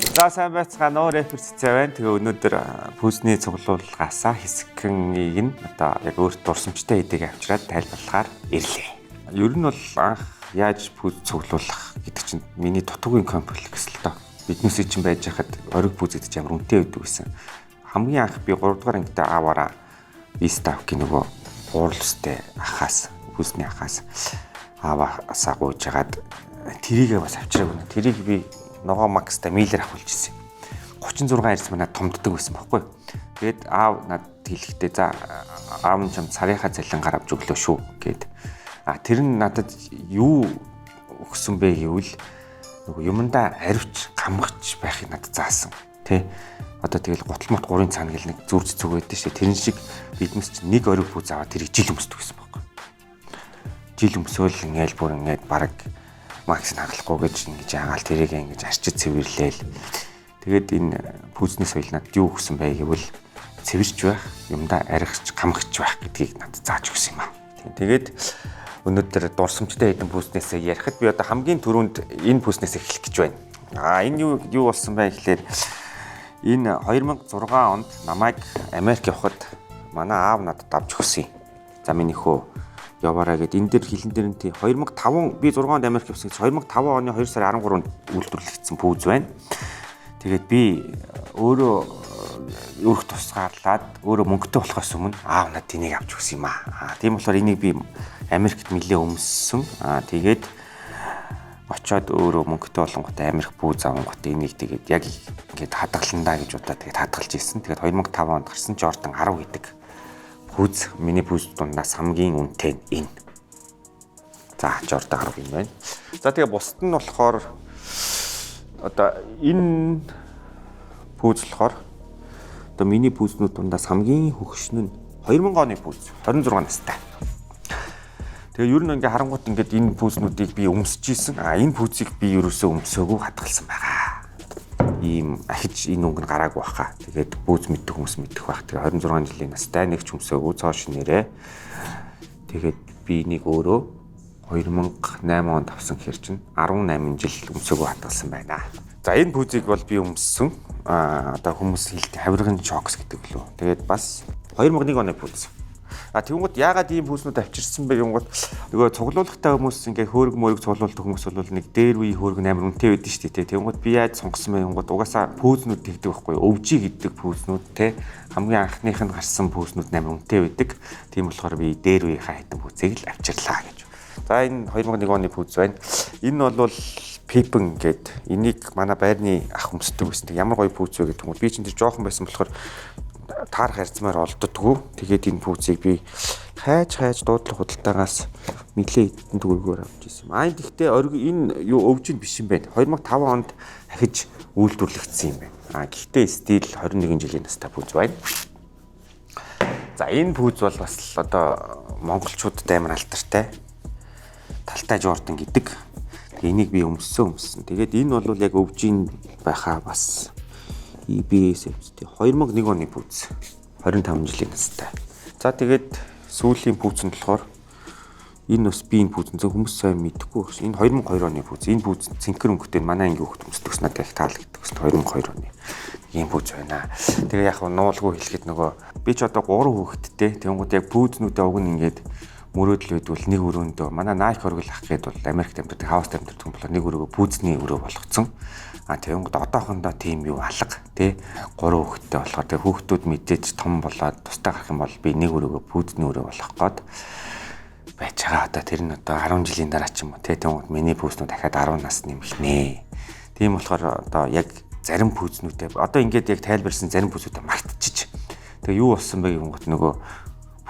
За, сайн байцгаана уу, рэпер Цэцэ байна. Тэгээ өнөөдөр пүүзний цуглуулгаасаа хэсэгхнийг нь одоо яг өөрт дурсамжтай хэдийг авчираад тайлбарлахаар ирлээ. Ер нь бол анх яаж пүүз цуглуулах гэдэг чинь миний дутуугийн комплекс л доо. Биднээсээ чинь байж хахад ориг пүүз гэдэг чинь амар үнэтэй байдаг гэсэн. Хамгийн анх би 3 дугаар ангидаа ааваараа Виставкийн нөгөө уурал өстэй ахаас, пүүзний ахаас ааваасаа гуйж хагаад тэрийгээ бас авчираагүй. Тэрийг би ногоо Макстай Миллер авахулж ирсэн. 36 арьс манад томддог байсан байхгүй. Тэгээд аав надад хэлэхдээ за, аав нь чам сарынхаа цалингаар авч өглөө шүү гэд. А тэр нь надад юу өгсөн бэ гэвэл нөгөө юмдаа аривч, гамгч байхыг надад заасан. Тэ? Одоо тэгэл гутал мот гурын цаана гэл нэг зүр цэцэг байдаг шүү. Тэрэн шиг биднес чинь нэг ориг пүүз аваад тэрийг жил өмсдөг гэсэн байхгүй. Жил өмсөөл ингээл бүр ингээд бараг Макс хагалахгүй гэж ингэж яагаал тэрийг ингэж арчиж цэвэрлээл. Тэгээд энэ пүүзний соёл надад юу өгсөн бэ гэвэл цэвэрч байх, юмдаа аригч, гамгч байх гэдгийг надад зааж өгсөн юм аа. Тэгээд өнөөдөр дурсамжтай хэдэн пүүзнээсээ ярихад би одоо хамгийн түрүүнд энэ пүүзнээс эхлэх гэж байна. Аа, энэ юу болсон бэ гэхлээр энэ 2006 онд намайг Америк явхад манай аав надад авч өгсөн юм. За, миний хөө яваарай гэд энэ дээр хилэн дээр нь тий 2005, би 6 онд Америк явсан гэж, 2005 оны 2 сарын 13-нд үйлдвэрлэгдсэн пүүз байна. Тэгээд би өөрөө өрх тусгаарлаад өөрөө мөнгөтэй болохоос өмнө аав надад энийг авч өгсөн юм аа. Аа, тийм болохоор энийг би Америкт нэлээ өмссөн. Аа, тэгээд очоод өөрөө мөнгөтэй болонготой Америк пүүз авангот энийг тэгээд яг ингээд хадгаландаа гэж удаа тэгээд хадгалж ирсэн. Тэгээд 2005 онд гарсан Jordan 10 гэдэг пүүз миний пүүз дундаас хамгийн үнэтэй нь энэ. За, Jordan 10 юм байна. За, тэгээ бусд нь болохоор одоо энэ пүүз болохоор одоо миний пүүзнүүд дундаас хамгийн хөгшин нь 2000 оны пүүз, 26 настай. Тэгээ ер нь ингээ харангуут ингээд энэ пүүзнүүдийг би өмсөж исэн. А энэ пүүзийг би ерөөсөө өмсөөгүй хадгалсан байгаа. Ийм ахиж энэ өнгө нь гараагүй баха. Тэгээд пүүз мэддэг хүмүүс мэдэх бах. Тэгээ 26 жилийн настай, нэг ч өмсөөгүй, цоо шинээрээ. Тэгээд би энийг өөрөө 2008 онд авсан гэхэр чинь 18 жил өмсөөгүй хадгалсан байна. За, энэ пүүзийг бол би өмссөн. А одоо хүмүүс хэлдэг хавирган Shox гэдэг лөө. Тэгээд бас 2001 оны пүүз. А тэгвэл яагаад ийм пүүзнүүд авчирсан бэ гингууд нөгөө цуглуулгатай хүмүүс, ингээ хөөрг мөрөг цуглуулдаг хүмүүс бол нэг дээр үе хөөрг амар үнэтэй байдаг шүү дээ. Тэгвэл би яаж сонгосон бэ гингууд угаасаа пүүзнүүд тэгдэг байхгүй юу? OG гэдэг пүүзнүүд те, хамгийн анхных нь гарсан пүүзнүүд амар үнэтэй байдаг. Тийм болохоор би дээр үеийнхаа хайтан пүүзийг л авчирлаа гэж. За, энэ 2001 оны пүүз байна. Энэ бол Pippen гэд, энийг манай байрны ах өмсдөг байсан. Тэг ямар гоё пүүз вэ гэдэг юм. Би чинь тэр жоохон байсан болохоор таарах харьцмаар олддоггүй. Тэгээд энэ пүүзийг би хайж хайж дуудлага худалдаагаас нэлээ хэдэн төгрөгөөр авч ирсэн юм. Аа, гэхдээ ориг энэ юу өвжин биш юм байна. 2005 онд ахиж үйлдвэрлэгдсэн юм байна. Аа, гэхдээ still 21 жилийн настай пүүз байна. За, энэ пүүз бол бас л одоо монголчуудад амар алдартай. Талтай Jordan гэдэг. Тэгээ энийг би өмссөн өмссөн. Тэгээд энэ бол яг өвжин байхаа бас EBS эмчтэй 2001 оны пүүз, 25 жилийн настай. За, тэгээд сүүлийн пүүз нь болохоор энэ бас би энэ пүүз зөв хүмүүс сайн мэдэхгүй байх. Энэ 2002 оны пүүз. Энэ пүүз цэнхэр өнгөтэй, манай ангийн хүүхд өмсдөг ус надад их таалагддаг ус, 2002 оны ийм пүүз байна. Тэгээ яг нуулгүй хэлэхэд нөгөө би ч одоо 3 хүүхэдтэй. Тэнгууд яг пүүзнүүдээ уг нь ингээд мөрөөдөл байдвал нэг өрөөндөө манай Nike оргил ах гээд бол Америкт амьдардаг, house амьдардаг юм болохоор нэг өрөөгөө пүүзний өрөө болгоцсон. А тэгэнгүүт одоохондоо тийм юу алга тий, гурван хүүхэдтэй болохоор тэг хүүхдүүд мэдээж том болоод тустай гарах юм бол би нэг өрөөгөө пүүзний өрөө болгох гээд байж байгаа. Одоо тэр нь одоо 10 жилийн дараа ч юм уу тий, тэгэнгүүт миний пүүзнүүд дахиад 10 нас нэмэх нэ. Тийм болохоор одоо яг зарим пүүзнүүдээ одоо ингээд яг тайлбарсан зарим пүүзүүдээ мартчихж. Тэгээ юу болсон бэ гэнгүүт нөгөө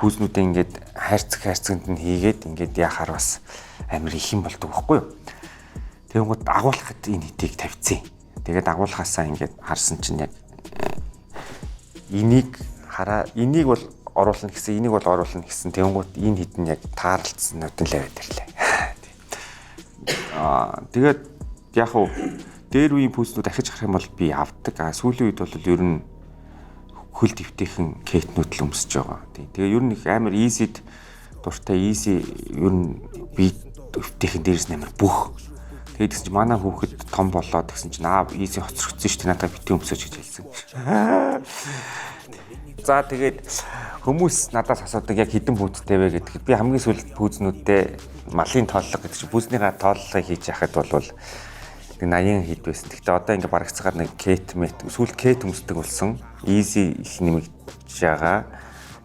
пүүзнүүдээ ингээд хайрцаг хайрцагт нь хийгээд ингээд яхаар бас амар их юм болдог байхгүй юу? Тэгэнгүүт агуулхад энэ хитийг тавьчихсан. Тэгээд агуулхаасаа ингээд харсан чинь яг энийг хараа, энийг бол оруулна гэсэн, энийг бол оруулна гэсэн. Тэгэнгүүт энэ хэд нь яг таарлцсан нүдэн л аваад ирлээ. Аа, тэгээд яг уу дээр үеийн пүүзнүүд ахиж гарах юм бол би авдаг. Аа, сүүлийн үед бол ер нь хөл дэвтэйхэн кетнүүд л өмсөж байгаа. Тэгээ ер нь их амар easy-д дуртай, easy ер нь би дэвтэйхэн дээрс нь амар бүх. Тэгээд тэгсэн чинь манай хүүхэд том болоод тэгсэн чинь аа, Yeezy хоцрогдсон шүү дээ, надад битгий өмсөөч гэж хэлсэн. За, тэгээд хүмүүс надаас асуудаг, яг хэдэн пүүзтэй вэ гэдгийг. Би хамгийн сүүлд пүүзнүүдтэй малын тооллого гэдэг чинь пүүзнийхаа тооллогыг хийж яхад бол нэг 80 хэд байсан. Гэхдээ одоо ингээ барагцгаар нэг кет мэт сүүлд кет өмсдөг болсон. Yeezy их нэмэгдэж байгаа.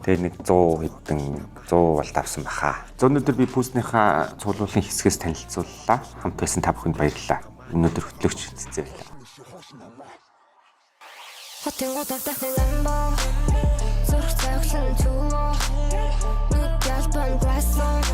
Тэгээ нэг 100 хэдэн, 100 бол давсан баха. За, өнөөдөр би пүүзнийхаа цуглуулгын хэсгээс танилцууллаа. Хамт байсан та бүхэнд баярлалаа. Өнөөдөр хөтлөгч цэцээ байлаа. Хотын гудам дахны Lambo. Зүрх цохилон чүвөө. Нүд ялбан грассон.